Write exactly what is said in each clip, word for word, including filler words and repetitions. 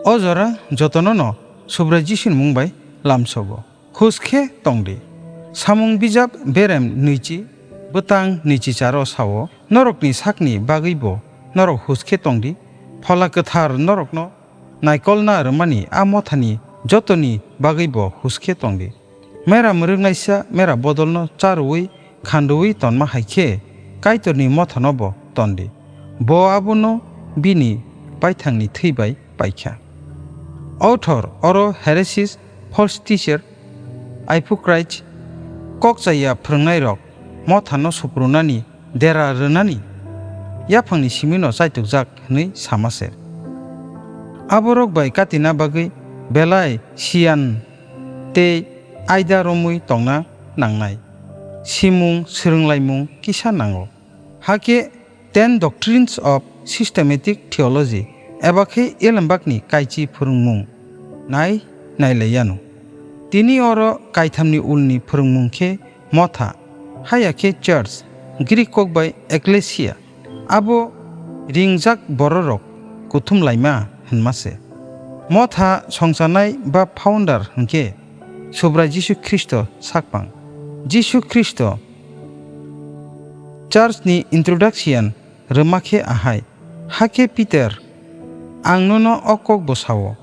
O jora jotono no Subrai Jisuni mung bai lamsogo. Hus khe tong di. Samung bijap berem nwichi bwtang nwichi charo sao, norokni sakni bagwi bo norok hus khe tong di. Phola Kwthar norokno naikolna rwmani a mothani jotoni bagwi bo hus khe tong di. Mera mwrwknaisa mera bodolno cha rwui khan rwui tonma hai khe Kaitorni mothano bo ton di. Bo abono bini baithangni thwi bai paikha. Author oro heresies, false teacher, hypocrites, kok chaya phwrwngnairok mothano suprunani dera rwnani yaphangni simino chaitukjak hwnwi sama se. Aborok bai katina bagwi belai siyan tei aida romwi tongna nangnai. Simung swrwnglaimung kisa nango. Hakhe Ten Doctrines of Systematic Theology eba khe Elembakni kaichi phwrwngmung nai nailaiyano. Tini oro kaithamni ulni phwrwngmung khe motha, haya khe church, Greek kok bai ekklesia, abo ringjak bororok kuthum laima hwnma se. Motha songchanai ba founder hwnkhe Subrai Jisu Khristo sakpang. Jisu Khristo church ni introduction rwma khe ahai, hakhe Peter, ang nono o kok bo sao,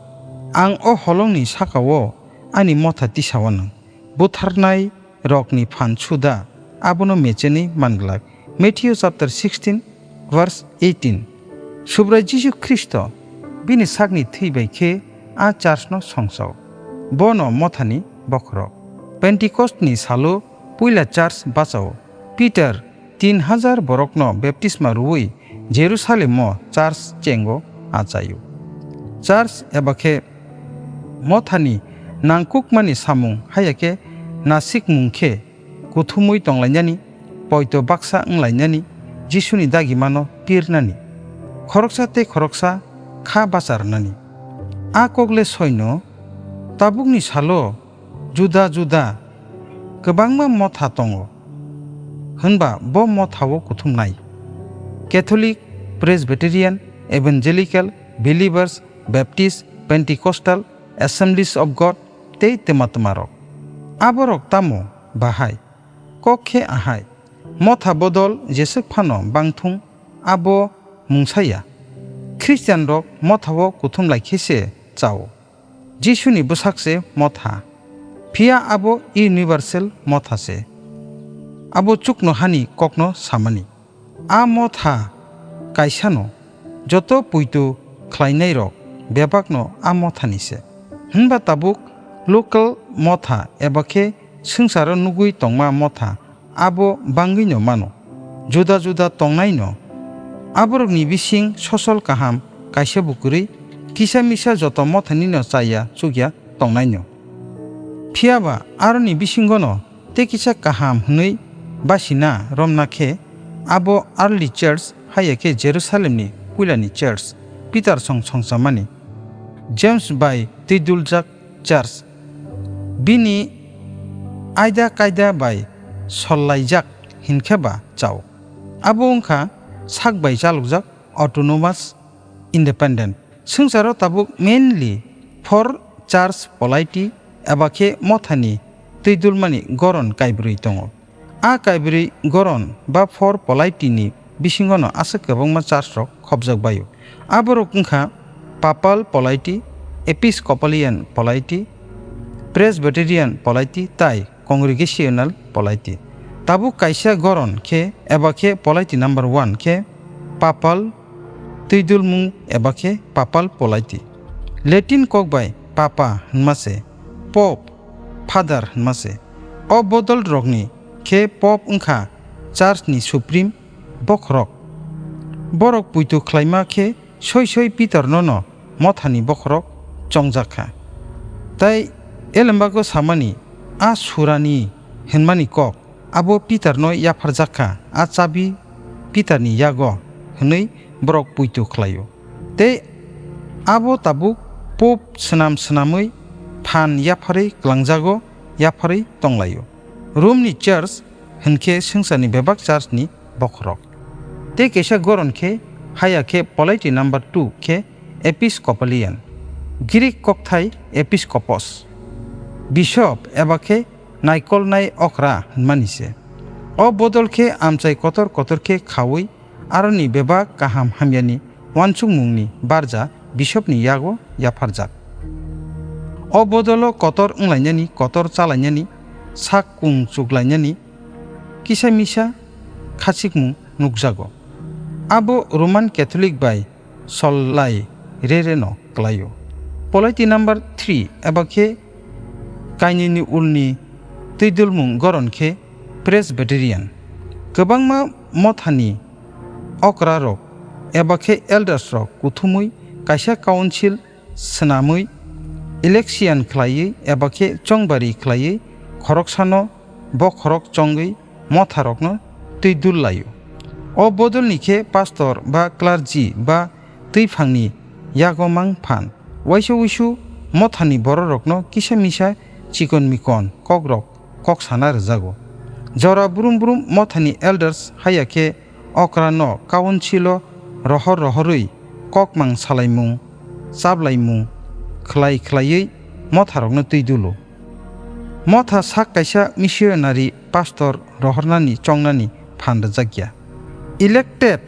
ang o holongni saka-o ani motha tisao nwng. Butharnai rokni phan suda abono mechenwi man glak. Matthew chapter sixteen, verse eighteen. Subrai Jisu Khristo bini sakni thwi bai khe a church no songchao. Bono mothani bokhorok. Pentecost ni salo puila church bachao. Peter tin hajar borokno baptisma rwui Jerusalem o church chengo achaio. Church eba khe mothani nangkukmani samung haya khe nasikmung khe kuthumui tonglainani, poito baksa wnglainani, Jisuni dagimano pirnani, khoroksa tei khoroksa kha bacharnani. A kokle soino tabukni salo juda juda kwbangma motha tongo, hwnba bo mothao kuthumnai. Catholic, Presbyterian, Evangelical, Believers, Baptist, Pentecostal, Assemblies of God, tei twma twmarok. Aborok tamo bahai? Kok khe ahai, motha bodol jeswk phano bangthung abo mungsa ya. Khristianrok mothao kuthum lai khe se chao. Jisuni bwsak se motha, phiya abo universal motha se. Abo chuknohani kokno samani. A motha kaisano joto puitu khlainairok bebakno a mothani se. Hwnba tabuk local motha eba khe swngcharo nugui tongma motha abo bangwino mano. Juda juda tongnaino, aborokni bising sosol kaham kaisa bo kwrwi, kisa misa joto mothanino chaya chukya tongnaino. Phiyaba aroni bisingono tei kisa kaham hwnwi basina romna khe abo early church haiya khe Jerusalemni puilani church, Peter song songchamani, James bai twiduljak church, bini aida kaida bai sollaijak hinkhe ba chao. Abo wngkha sak bai chalokjak autonomous independent. Swngcharo tabuk mainly four church polity eba khe mothani twidulmani goron kaibrwi tongo. A kaibrwi goron ba four polity ni bisingono aswk kwbangma church rok khopjak baio. Aborok wngkha Papal polity, Episcopalian polity, Presbyterian polity tai Congregational polity. Tabuk kaisa goron khe eba khe polity number one khe Papal twidulmung eba khe Papal polity. Latin kok bai Papa hwnma se, Pope, Father hwnma se. O bodol rokni khe Pope wngkha church ni supreme bokhorok. Borok puitu khlaima khe soi soi Peter nono mothani bokhorok chongjak kha. Tai elembago samani a surani hwnmani kok abo Peter no yapharjak kha, a chabi Peter ni yago hwnwi borok puitu khlaio. Tei abo tabuk Pope swnam swnamwi phan yapharwi klangjago, yapharwi tonglaio. Rome ni church hwnkhe swngcharni bebak church ni bokhorok. Tei kaisa goron khe haya khe polity number two khe Episcopalian. Greek kokthai episkopos, bishop eba khe naikolnai okra hwnmani se. O bodol khe amchai kotor kotor khe khaui aroni bebak kaham hamyani uansukmungni barja bishopni yago yapharjak. O bodolo kotor wnglainani, kotor chalainani, sak kung chuklainani kisa misa khachikmung nukjago. Abo Roman Catholic bai sol lai re re no klaio. Polity number three eba khe kainwini ulni twidulmung goron khe Presbyterian. Kwbangma mothani okra rok eba khe elders rok kuthumui kaisa council swnamwi election khlaiwi eba khe chongbari khlaiwi khoroksano bokhorok chongwi motharokno twi dul laio. O bodolni khe pastor ba clergy ba twiphangni yago mang phan. Waisa wuisu mothani bororokno kisa misa chikon mikon kokrok kok sana rwjago. Jora brum brum mothani elders haya khe okrano councilo rohor rohorwi kokmang salaimung, chaplaimung khlai khlaiwi motharokno twi dulo. Motha sak kaisa missionary pastor rohornani chongnani phan rwjakya. Elected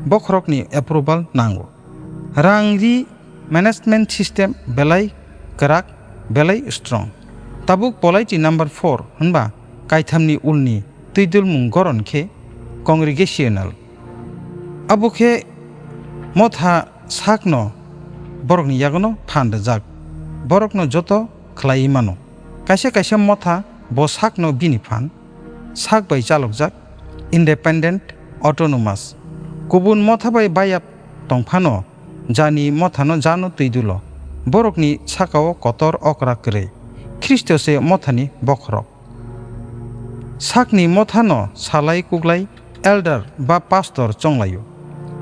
bokhorokni approval nango. Rang ri management system belai kwrak, belai strong. Tabuk polity number four hwnba kaithamni ulni twidulmung goron khe congregational. Abo khe motha sakno borokni yagono phan rwjak, borokno joto khlaiwi mano. Kaisa kaisa motha bo sakno bini phan sak bai chalokjak, independent, autonomous. Kubun motha bai bayap tong phano jani mothano jano twi dulo. Borokni sakao kotor okra kwrwi. Khristo se mothani bokhorok. Sakni mothano salai kuklai elder ba pastor chonglaio.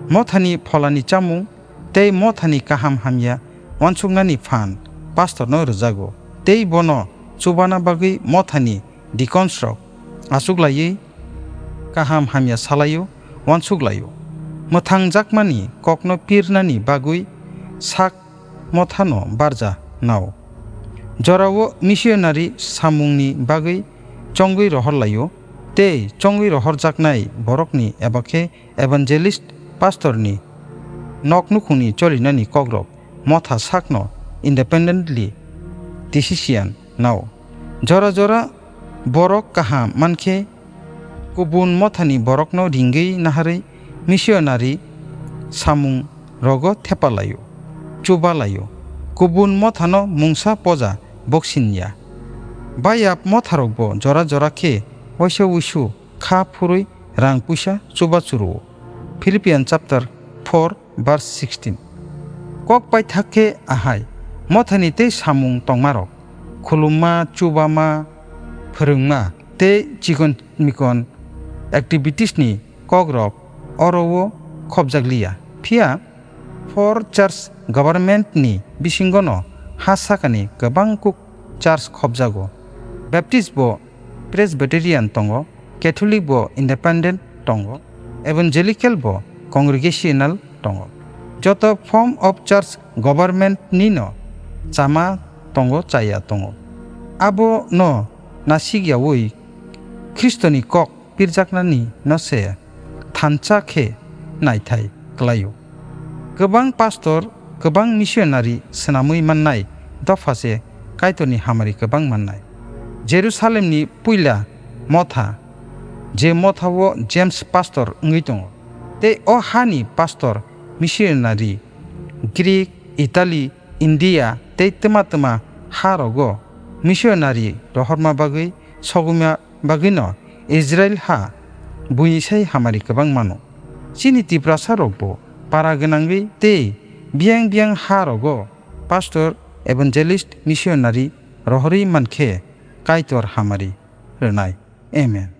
Mothani pholani chamung tei mothani kaham hamya uansuknani phan pastorno rwjago, tei bono chubana bagwi mothani deaconsrok achuklaiwi kaham hamya salaio, uansuk laio. Mwthangjakmani kokno pirnani bagwi sak mothano barja nao. Jorao missionary samungni bagwi chongwi rohor laio, tei chongwi rohorjaknai borokni eba khe evangelist pastorni nok nukhungni cholinani kokrok motha sakno independently decision nao. Jora jora borok kaham mankhe kubun mothani borokno ringwi naharwi missionary samung rogo thepa laio, chuba laio. Kubun mothano mungsa poja boksin ya. Bayap motharokbo jora jora khe waisa wuisu kha phurwi rang puisa chuba churuo. Philippians chapter four verse sixteen. Kok paithak khe ahai, mothani tei samung tongmarok, khulumma, chubama, phwrwngma tei chikon mikon activities ni kokrok oro o khopjakliya. Phiya four church government ni bisingo no ha sakani kwbang kuk church khopjago. Baptist bo Presbyterian tongo, Catholic bo independent tongo, Evangelical bo congregational tongo. Joto form of church government ni no chama tongo, chaya tongo. Abo no nasik yaui Khristo ni kok pirjaknani no se thansa khe naithai klaio. Kwbang pastor, kwbang missionary swnamwi mannai dopha se Kaitorni hamari kwbang mannai. Jerusalemni puila motha, je mothao James pastor wngwi tongo, tei o hani pastor missionary Greek, Italy, India tei twma twma ha rogo missionary rohorma bagwi sogwima bagwino Israil ha buini sai hamari kwbang mano. Chini Tiprasa rokbo para gwnangwi tei biyang biyang ha rogo pastor, evangelist, missionary rohorwi mankhe Kaitor hamari rwnai. Amen.